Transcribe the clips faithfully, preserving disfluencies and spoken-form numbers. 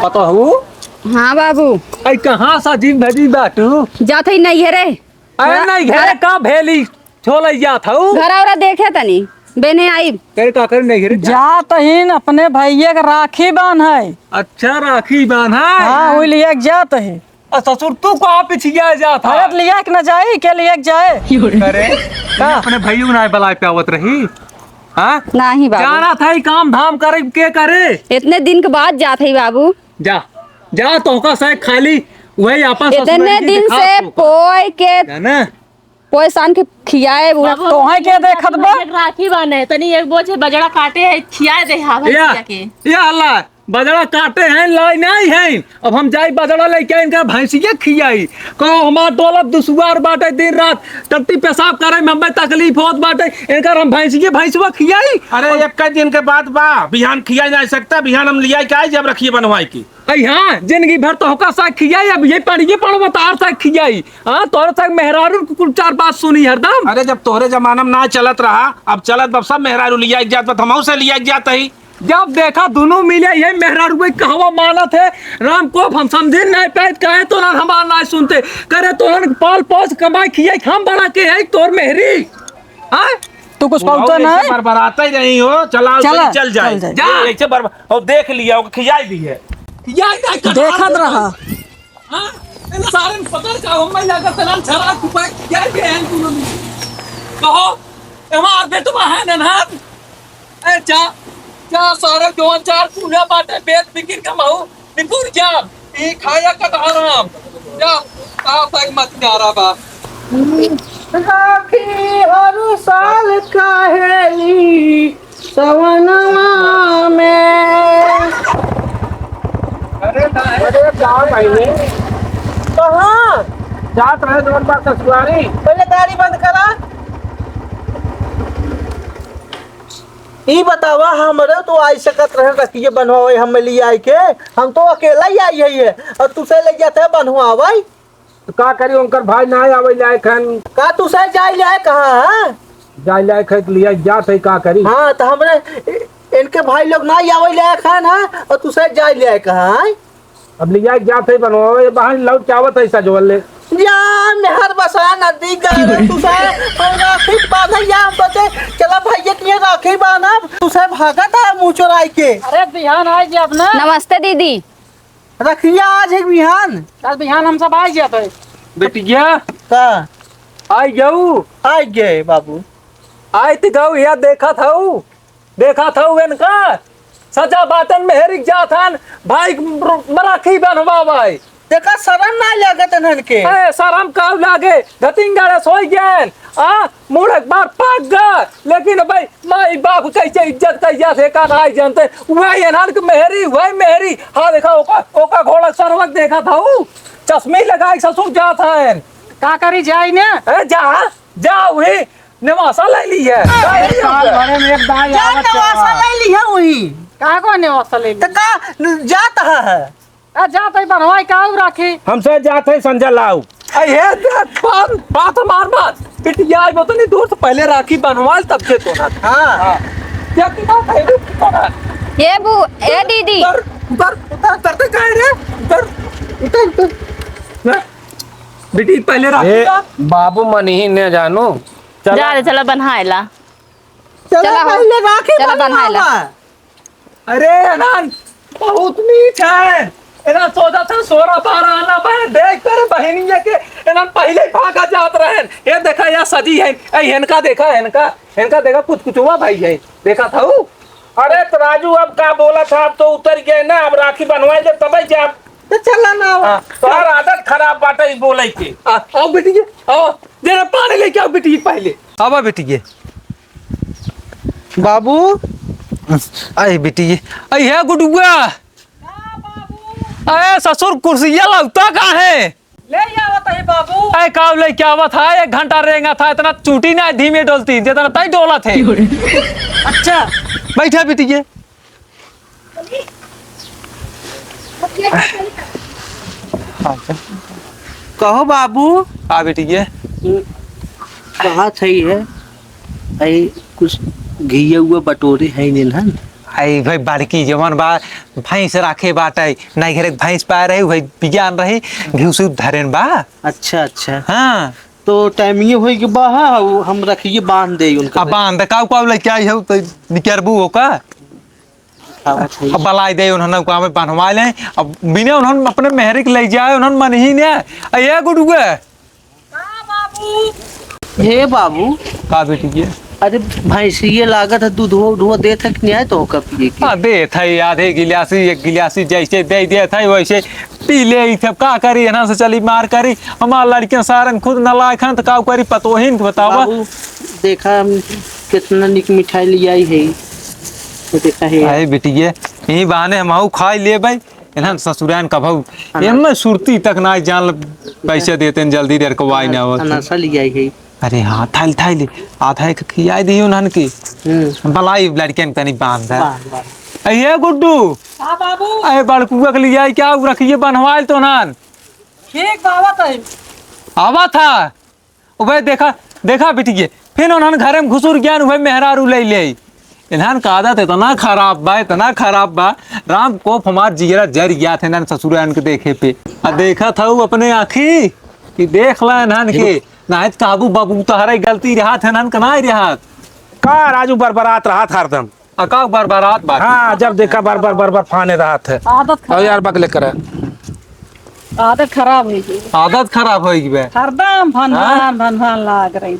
पतोहू? हाँ बाबू। अई कहाँ सजी धजी बाटू? जात हई नैहरे। अरे घर नैहरे का भेली? छोले जात हऊ? घर औरा देखे तनी, बेने आइब। करे का करे नैहरे जात? जात ही न अपने भैया के राखी बान्हे। अच्छा, राखी बान्हे? हाँ, वही लिए के जात ही। आ ससुर, तू कहाँ पिछिया जात है? अरे, लिया के न जाई, के लिए के जाए? अरे, का? अपने भैया को ना बुलाए पे आवत रही? हाँ? नाही बाबू। जाना था ही काम धाम करे के करे? इतने दिन के बाद जात है बाबू। जा, जा, तोहका से खाली वही आपन ससुर इतने के दिन दिखात से होका। पोय के जाना? पोय सान के खियाए बुढ़ा। बाबू, तोहे के देखत बा? एक राखी बान्हे, तनी एक बोझ बजड़ा काटे है, खियाए दे हा या, भैया के। या अल्लाह, बजड़ा काटे हैं, लाई नहीं हैं। अब हम जाई बजड़ा लेके इनका भैंसिया खियाई। कहो हमार दौलत दुश्वार बाटे, दिन रात टट्टी पेशाब करे में हमें तकलीफ होत बाटे, इनकर हम भैंसिया, भैंसवा खियाई। अरे, एक दिन के बात बा, बिहान खिया जा सकता, बिहान हम लिया के आई जब रखिए बनवाई की। अई हाँ, जिंदगी भर तोहका साग खियाई, अब ये पढ़िए पढ़वा तार साग खियाई। हाँ, तोहरे साग मेहरारू के कुल चार बात सुनी हरदम। अरे, जब तोहरे जमाना में ना चलत रहा, अब चलत बा, सब मेहरारू लिया के जात बा, हमहू से लिया के जात ही। जब देखा दुनू मिले, ये मेहरारू के कहवा मानत है। राम को हम समझे नहीं पाए, कहे तो ना हमार ना सुनते, करे तो ना पाल पोस कमाई खियाई, हम बड़ा के है तोर मेहरी। हाँ? तू कुछ तू पावता और ऐसे नहीं? बरबराते रही हो, चलाओ चला, चल, चल जाए। चल जाए। जा। ये ऐसे बरबर-, और देख लिया, ओके खियाई दी है। खियाई दी है, देखत रहा। हाँ? इन सारे पकड़ का हम मैं जाकर तलाम छरा कुपाई खियाई दे हैं तू लोग। कहो, हमार बेटवा है नन्हार। ए, जा, जा सारे जवान चार पूरा बाटे, बेच बिकिन कमाऊ। निपुर जा, ई खाया कटहरा। जा, आ बैग मत न्यारा बा। राखी हर साल काहेली सवनवा में। अरे, का है? अरे, का भाई ने? कहाँ? जात रहे जवन बा ससुरारी। पहले गाड़ी बंद करा। ई बतावा, हमरे तो आई सकत रहे रखिए बनवावे, हम ले आई के, हम तो अकेला ही आई है ये, और तुसे ले जाते हैं बनवावे। तो का करी, उनकर भाई ना आवे लायक हन। का तुसे जाए लायक कहाँ है? जाए लायक है तो लिया जात है, का करी? हाँ, तो हमरे इ-, इनके भाई लोग ना आवे लायक हन, हाँ, और तुसे जाए लायक कहाँ है? अब लिया के जात है बनवावे, ये बहाने लौट के आवत है सजवल ले। या मेहर बसा नदी का रे, तू सारे हमरा फिर बांधा या हम बचे, चला भैया के लिए राखी बांधब, तू सारे भागत है मुँह चोराई के। अरे बिहान आइ जाब ना। नमस्ते दीदी। रखिया आज है बिहान। कल बिहान हम सब आइ जात है। बेटिया। का? आइ गऊ। आइ गए बाबू। आइ त गऊ, या देखत हऊ। देखत हऊ इनका, सजा बाटन मेहरिक जात हन, भाई म-, राखी बंधवावै। देखा, शरम नाहीं लागत इन्हन के। ए, शरम का लागे, धतिंगड़े सोई गएन, आ, मूड़ एक बार पक गा, लेकिन भाई, माई बाप कैसे इज्जत कैसे से का नाहीं जानते, वही इन्हन के मेहरी, वही मेहरी, हाँ, देखा, ओका, ओका घोड़ा सरवक देखत हऊ, चश्मी लगाए ससुर जात हन। का करी जाई ने? ए, जा, जा, वही, नेवासा ले ली है। अरे, साल भरे में एक दाई जा आवत नेवासा है। ले ली है वही। कहाँ को नेवासा ले ली? तो का जात है? आ, जात है बनवाई का राखी। हमसे जात है संजय लाऊ। अरे, ये बात, बात मार मत। बिटिया, आज बहुत नहीं दूर से पहले राखी बनवा ले, तब से तो ना। हाँ। हाँ। क्या की बात है, रुक तो ना। ए बू, ए दीदी। उतर, उतर, उतर, उतरते काहे रे? उतर, उतर, उतर। ना। बिटी, पहले राखी ए, का? बाबू मन ही ने जानू। चला। जा रे, चला बन्हाएला। चला चला हो। पहले राखी चला बन्हाएला। बन्हावा। अरे अनन, बहुत मीठ है। एना सोचा था सोरा बारह आना बा, देख तेरे बहिनिया के, एना पहले ही भागा जात रहन। ये देखा, या सजी है, ए, इनका देखा, इनका, इनका देखा, कुछ कुचुआ भाई है, देखा था वो। अरे तो राजू, अब का बोला था, अब तो उतर गए ना, अब राखी बनवाए जब तबे जाब। तो चला ना। हाँ, तोहार आदत खराब बाटे ई बोले के। आ, आओ बेटी जी, आओ। जरा पानी लेके आओ बेटी जी पहले। आवा बेटी जी। बाबू। आई बेटी जी। आई है गुडुआ। अरे ससुर, कुर्सिया लौटा का है? ले आवत है बाबू। अरे का लेके आवत है? एक घंटा रेंगा था, इतना चूटी ना धीमे डोलती, जितना तई डोलत है। अच्छा। बैठा बेटी जी। हाँ, चल। कहो बाबू। हाँ बेटी, ये। कहा सही है, आई कुछ घिया हुआ बटोरे है नहीं हन। आई भाई बड़की जवन बा, भैंस राखे बाटे, नाई घरे भैंस पाए रही, वही बिज्ञान रही, घिउ से धरेन बा। अच्छा, अच्छा। हाँ। तो टाइम ये होई के बा, हाँ, वो हम रखिए, बांध दे उनका। अब बांध दे, काऊ काऊ लेके आई हो, तो निकरबू हो का? आवत है। अब बलाई दे उन्हन, काऊ में बांधवा ले, अब बिना उन्हन अपने मेहरी के ले जाए, उन्हन मन ही ने, आ ये गुडुए। का बाबू? हे बाबू। का बेटी के? अरे भैंसिए लागत है, दूधवा उधवा देत है कि नहीं आए तो ओकर पिए के? हाँ, देत है, आधे गिलासी, एक गिलासी जैसे दे देत है, वैसे पी ले। ई सब का करी, एना से चली मार करी। हमार लड़कियां सारन खुद नालायक हन, तो का करी, पतोहिन के बतावा। बाबू, देखा हम कितना निक मिठाई ले आई है, तो देखा है। अरे बेटिए, यही बहाने हम आऊ खाई लेबै। इन्हन ससुरान कभऊ अना- एमे सुरती तक ना जान ल-, पैसे देते हैं, जल्दी देर को वाई ना आवत। अनासा लिया ही। अरे हाँ, थाल, थाल, आधा एक खियाई दी उन्हन के। हम्म। बलाई लड़कियन तनी बांध दे। बांध, बांध। ए, ये गुड्डू। हाँ बाबू। ए, बड़कुआ के लिए क्या रखिए, बनवाइल तो नान। ठीक बाबा तई। आवा था। ओ भाई, देखा, देखा बिटिये, फिर उन्हन घरे में घुसुर गया, उहे मेहरारू ले ले। इन्हन का आदत इतना खराब बा, इतना खराब बा। राम कोप हमार जिगरा जर गया थे इन्हन ससुरान के देखे पे। आ देखा था वो अपने आँखी कि देख ला इन्हन के, नाहीं तो काबू बाबू तहरे गलती रहा थे इन्हन के नाहीं रहा। का राजू बरबरात रहा था हरदम? अकाउ बरबरात बात। हाँ, जब देखा बर बर बर बर फाने रहत है। आदत खराब। अब यार बकले करे। आदत खराब होइ गई। आदत खराब होइ गई बे। हरदम भन हाँ? भन भन भन लाग रही।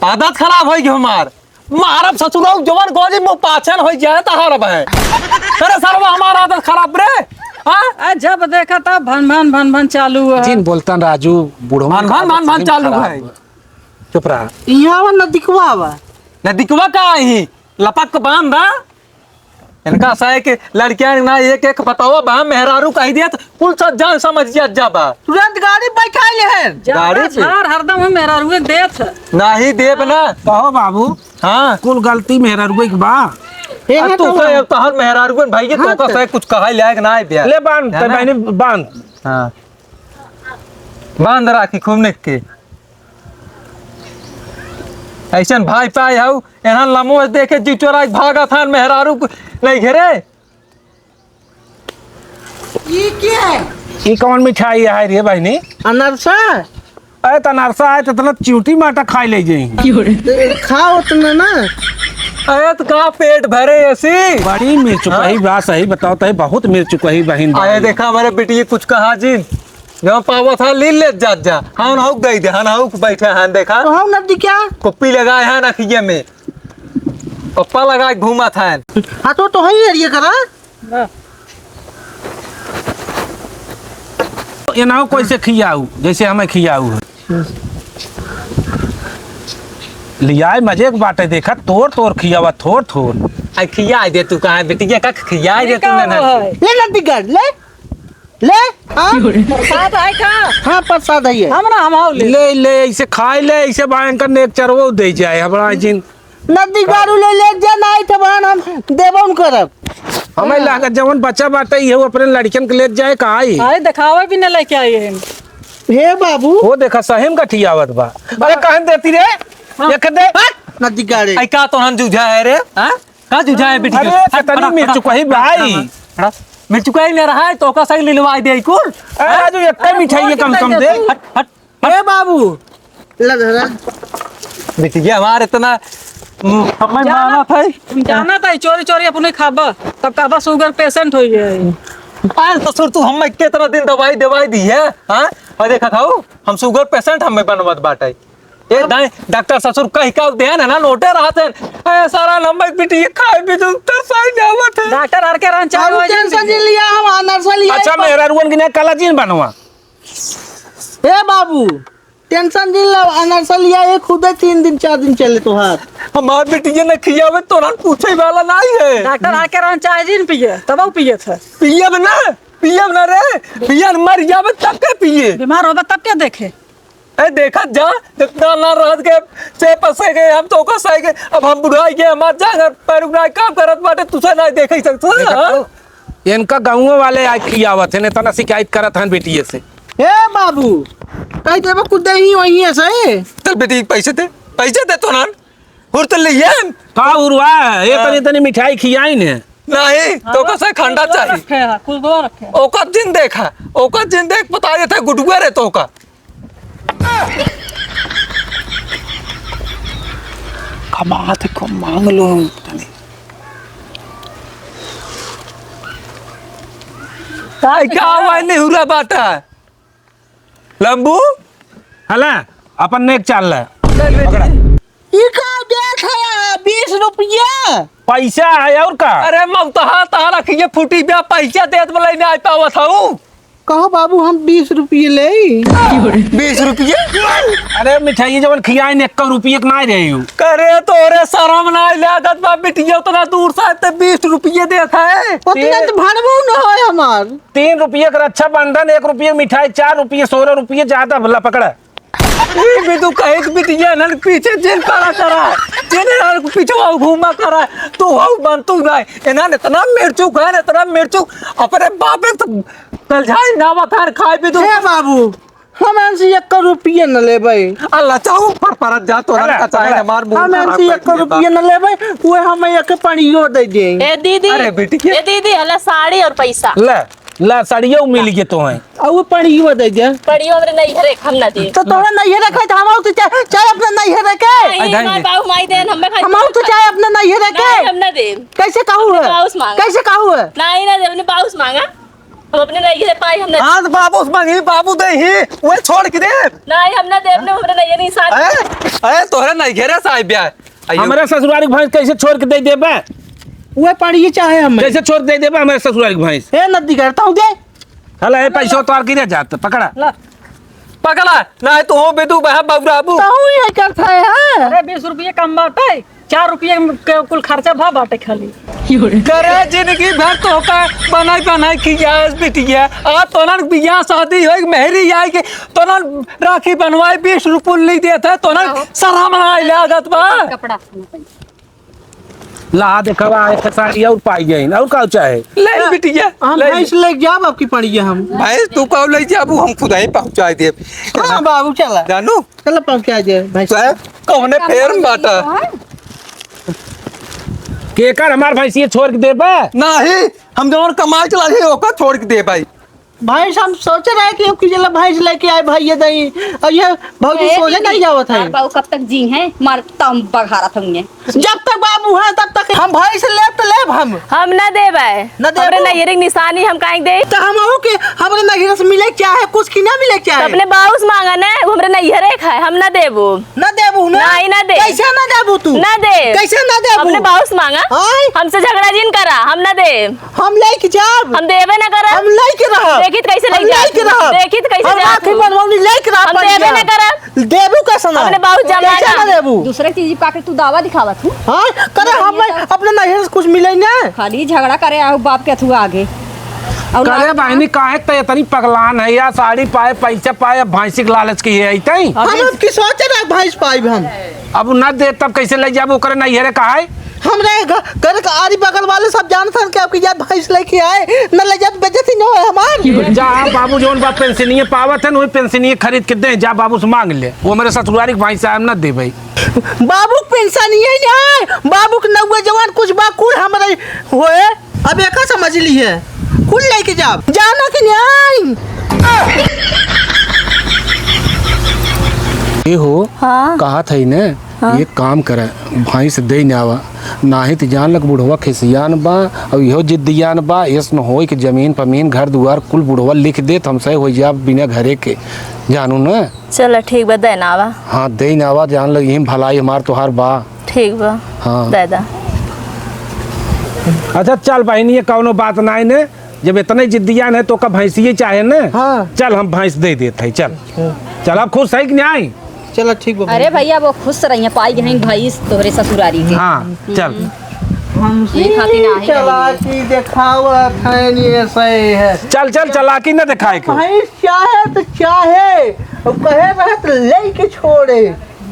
आदत खराब होइ गई हमार। मारब ससुरऊ जवन गोली मुँह पाछन होइ जाए तहार बे। अरे सरवा हमार आदत खराब रे। हाँ? आ, जब देखा तब भन भन भन भन चालू है। जिन बोलतन राजू, बुढ़वा भन भन भन भन चालू है। चुप रहा। यहाँ आवा नदिकवा आवा। नदिकवा का ही? लपक के बांध दा। इनका सहे के लड़कियां ना एक एक बताओ बा, मेहरारू कही दिया तो कुल सब जान समझ जा, जा बा। तुरंत गाड़ी बैठाई ले हैं। गाड़ी पे? झार हरदम हम मेहरारू देत है। नाही देब ना। कहो बाबू। हाँ। कुल गलती मेहरारू के बा। ए, अब है तू तो कहे, अब तो हर मेहरारू भाई के हाँ तो का तो। सहे कुछ कहा लायक ना है बे। ले बांध, है ते ना? बहनी बांध। हाँ। बांध राखी खूब निक के। ऐसन भाई पाए हऊ, एहन लमो देखे जी चोराई भागत हन, मेहरारू क-, नहीं घेरे। ई के है? ई कौन मिठाई है रे बहिनी? अनरसा? अरे त अनरसा है त इतना चिउटी माटा खाई ले जाई। ए, खाओ उतना ना। अरे त का पेट भरे ऐसी? बड़ी मिर्च कही बा, सही बताओ त बहुत मिर्च कही बहिन। अरे देखा हमारे बेटी ये कुछ कहा जिन। जहाँ पावत है, लील लेत जात जा। हाँ, हौक दे दे, हाँ, हौक बैठे हैं, देखा। तो हम नदी क्या? कुप्पी लगाए हैं अखिए में। पप्पा लगाए घूमत हैं। हाँ, तो, तो वहीं एरिया करा। ये ना हो कोई से खियाऊ, जैसे हमें खियाऊ है। लियाए मजे के बाटे, देखा, तोर, तोर खियावा, थोर, थोर। आई खियाए दे तू कहाँ, बेटी, ये का खियाए दे तू ना? ले नदी कर, ले। ले, हाँ? प्रसाद है का? हाँ, प्रसाद है ये। हम ना, हम आओ ले। ले, ले, इसे खाए ले, इसे भयंकर नेक चरवो दे जाए, हमरा जिन। नदी गारू ले, ले जा, ना आई थे बहन, हम देबो न करब। हमें हाँ। लागत जवन बच्चा बाटे, ये वो अपने लड़कन के ले जाए, कहाँ आई? अरे, दिखावे भी न लेके आई है। हे बाबू। वो देखा, सही में गठियावत बा। अरे, कहन देती रे? हाँ। ये कर दे। हट, नदी गाड़े। आई का तो हम जूझा है रे, हाँ? का जुझाए बिटिया? अरे, हट, कितनी हट, मिर्च हट, चुकही हट, भाई। हट, हट। मिर्च चुकही ले रहा है, तो ओका सही लिलवाई दे कुल। अरे, राजू, एक मिठाई ये कम से कम दे। हट, हट, हट। ए बाबू, ले धरा। बिटिया हमार इतना, हम्म, हमें जाना, माना था। तुम जाना था, चोरी चोरी अपने खाबा, तब कहबा sugar patient होई है। अरे ससुर, तू हमें कितना दिन दवाई, दवाई दी है, हाँ? और देखा था, हम sugar patient हमें बनवत बाटे। ए, दाई, डॉक्टर ससुर कहि का देहन है ना, नोटे रहत है। ए, सारा लंबा पीटी, ये खाए भी तो तरसाई जावत है। डॉक्टर आर के रहन चाहे हम हो जाए। Tension जिन लिया, हम अनरसा लिया। अच्छा, मेहरारुअन के ने collagen बनवा। ए बाबू, tension जिन ला, अनरसा लिया, ये खुदे तीन दिन, चार दिन चले तोहार। हमार बेटी ये न खियावे, तोरा पूछे वाला नहीं है। डॉक्टर आर के रहन चाहे जिन पिए, तब पिए थे। पिए ना, पिए ना रे, पिए मर जावे तब के पिए। बीमार होबे तब के देखे। ए, देखत जा, जितना ना रहत के से पसे गए, हम तो ओकर सहे गए। अब हम बुढ़ाई गए, हमार जांगर पैर उगनाई काम करत बाटे, तुसे ना देखे सकत, देखत हाँ? हो? इनका गाँव वाले आज खियावत हैं, इतना शिकायत करत हैं बेटिए से। ए बाबू, कही देबो कुछ दे ही वही है सही। चल बेटी, पैसे दे, पैसे दे तो ना, हुर तो ले ये। का हुरवा? ये हाँ। तनी, तनी मिठाई खियाई ने। नहीं, हाँ, तोका से खंडा कुछ और चाहिए। रखे हैं, कुछ और रखे हैं। ओकर जिन देखा, ओकर जिन देख, बता देते गुडुआ रे तोका। कमात को मांग लो तनी। ताई का आवाज नहीं हुआ बाटा। लंबू, हला, अपन नेक चाल ले। ले, ले, पकड़ा। ले। ई का देत है, बीस रुपया? पैसा है और का? अरे मौतहा, तहार अखिए फूटी बा, पैसा देत बा, लेने आ पावत हऊ। कहो बाबू, हम बीस रुपये ले। बीस रुपये? अरे मिठाई जवन खियाइन, एक रुपये के ना रहे हो। करे तोरे शरम ना लागत बा, बिटिया उतना दूर से आते बीस रुपये देत है। उतना ते तो भरबो न होय हमार। तीन रुपये के रक्षाबंधन, एक रुपये मिठाई, चार रुपये, सोलह रुपये ज्यादा भला पकड़ा। ई भी तू कहे कि बिटिया इन्हन पीछे जिन पड़ा करा, जिन इन्हन के पीछे वो घूमा करा, तू हो बनतू ना। इन्हन इतना मिर्चू खाए, इतना मिर्चू, अपने बापे तो कल जाए ना बता खाए भी तू। हे बाबू, हम इनसे एक रुपये न लेबै। अल्लाह चाहू पर परत जा तो अल्लाह, का चाहे अल्लाह। हमार मुंह हम खराब इनसे कर एक दिया बा। रुपये न लेबै, वो हम एक पड़ियो दे दें। ए दीदी, अरे बेटी, ये ए दीदी, हला साड़ी और पैसा। ले। ला, साड़ियो मिल गए तो हैं। और वो पड़ियो दे दे। पड़ियो हमरे नैहरे, हम ना देब। तो तोहरा नैहरे खाए तो हम तो चाहे, चाहे अपना नैहरे के। नहीं, आई धान हमार दे। बाबू माई देन, हमें खाए हम तो चाहे अपना नैहरे के। नहीं, हम ना देब। कैसे कहू है? बाउस मांगा। कैसे कहू है? नहीं, ना देब, अपने बाउस मांगा। हम अपने नैहरे पाई, हम ना हाँ, तो बाबूस मांगी, बाबू दे ही, वो छोड़ के दे। नहीं, हम ना देब, ने हमरे नैहरे निशान। अरे, अरे, तोहरे नैहरे से आइ ब्या। आइयो। हमरे ससुरारी के भैंस कैसे छोड़ के दे देबे? उहे पड़िए चाहे हमें। कैसे छोड़ दे देबे हमरे ससुरारी के भैंस? ए, नदी करता हूँ दे। हला, ए, पैसा उतार के रे जात, पकड़ा। ला। पकड़ा, नहीं तो हो बेदू बहा बाबू राबू। तहूँ ये करता है, हाँ? अरे, बीस रुपये कम बाटे, चार रुपये के कुल खर्चा भा बाटे खाली। करे जिंदगी भर तो का बनाई बनाई खियास बिटिया। आ तोनन बियाह शादी होई, मेहरी आई के तोनन राखी बनवाई, बीस रुपये ले देत है, तोनन आहो। शर्म ना आइल आदत बा। कपड़ा। ला देखवा, एक साड़ी और पाई जाइन, और का चाहे? ले बिटिया, हम ले। भैंस लेके जाब आपकी पड़िया हम। भैंस तू का ले जाबू, हम खुद ही पहुँचाई देब। हाँ बाबू, चला। जानू? चला पहुँचाई दे भैंस। चाहे कौने फेर में बाटा? केकर हमार भैंसिया छोड़ के देबा? नहीं, हम जवन कमाई चला रहे, ओका छोड़ के देबा। भैंस हम सोचे रहे कि अब की जला भैंस लेके आए भाई, ये दही, और ये भौजी ए, सोझे दीदी, नहीं जावत है। हाँ, बाबू कब तक जी हैं, मरता हम बघारत होंगे। जब तक बाबू हैं, तब तक हम भैंस लेब तो लेब हम। हम न देबै। न देबू? हमरे नैहरे के निशानी हम काहे देब? तो हम अहू के, हमरे नैहरे से मिले क्या है, कुछ की ना मिले क्या तो है? अपने बाउस मांगा ना, वो हमरे नैहरे का है, हम न देबू। न देबू ना? नहीं, न दे। कैसे न देबू तू? न दे। कैसे न देबू? अपने बाउस मांगा। आय? हमसे झगड़ा जिन करा, हम न दे। हम लेके जाब। हम देबे न करब। हम लेके रहब। देखित कैसे हम लेके जाब? लेके रहब। देखित कैसे हम जाब राखी तू? बंधवनी लेके रहब हम देबे पनिया। न करब। देबू कैसे ना? अपने बाउस जमा कैसे ना। ना देबू? दूसरे चीज पाके तू दावा दिखावत हूँ। हाँ? करे हम ये तो अपने नैहर से कुछ मिले ना। खाली झगड़ा करे आओ बाप के अथुआ आगे। और करे लाग बहिनी, काहे त इतनी पगलान है यार? साड़ी पाए, पैसा पाए, अब भैंसी के लालच की है, अइतई? हम अब की सोचे ना भैंस पाइब हम। अब न दे तब कैसे ले जाबू ओकरे नैहरे, कहा है? हमरे घ-, घर के आरी बगल वाले सब जानत हन कि आपकी जात भैंस लेके आए, न ले जात बेइज्जती न होए हमार। जा बाबू, जौन बा पेंशनिये पावत हन, वही पेंशनिये खरीद के दे, जा बाबू से मांग ले। वो मेरे ससुरारी के भैंस आए, हम न दे भाई। बाबू के पेंशनिये नहीं आए, बाबू के नौवे जवान कुछ बा, कुल हमरे होए। अब एका समझ ली है, कुल लेके जाब, जाना कि नहीं? ए हो, हाँ। कहा था ही ने, हाँ। एक काम करे, भैंस दे न आवा, नाहीं त जान लग बुढ़वा खिसियान बा, और इहो जिद्दियान बा, एस न होई कि जमीन पमीन घर दुआर कुल बुढ़वा लिख देत, हमसे हो जाब बिना घरे के, जानू न? चला ठीक बा, दे न आवा। हाँ, दे न आवा, जान लग यही भलाई हमार तोहार बा। ठीक बा। हाँ। दे दा। अच्छा चल बहिनी, ये कौनो बात नाई ने, जब इतने जिद्दियान है तो का भैंसिये चाहे ने? हाँ। चल हम भैंस दे देत है, चल। हाँ। चल अब खुश है कि नाई? चला ठीक बा अरे भैया। भैया वो खुश रहिए, पाई गई भैंस तोहरे ससुरारी के। हाँ, चल। हमसे ये खातिर नाही चलाकी देखावत है, ये सही है। चल, चल, चलाकी न देखाए के। भैंस चाहे तो चाहे, अब कहे रहे तो लेके छोड़े।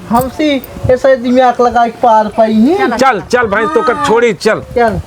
हमसे ऐसे दिमाग लगा के पार पाई ही। चल, चल, भैंस तो कर छोड़ी, चल। चल।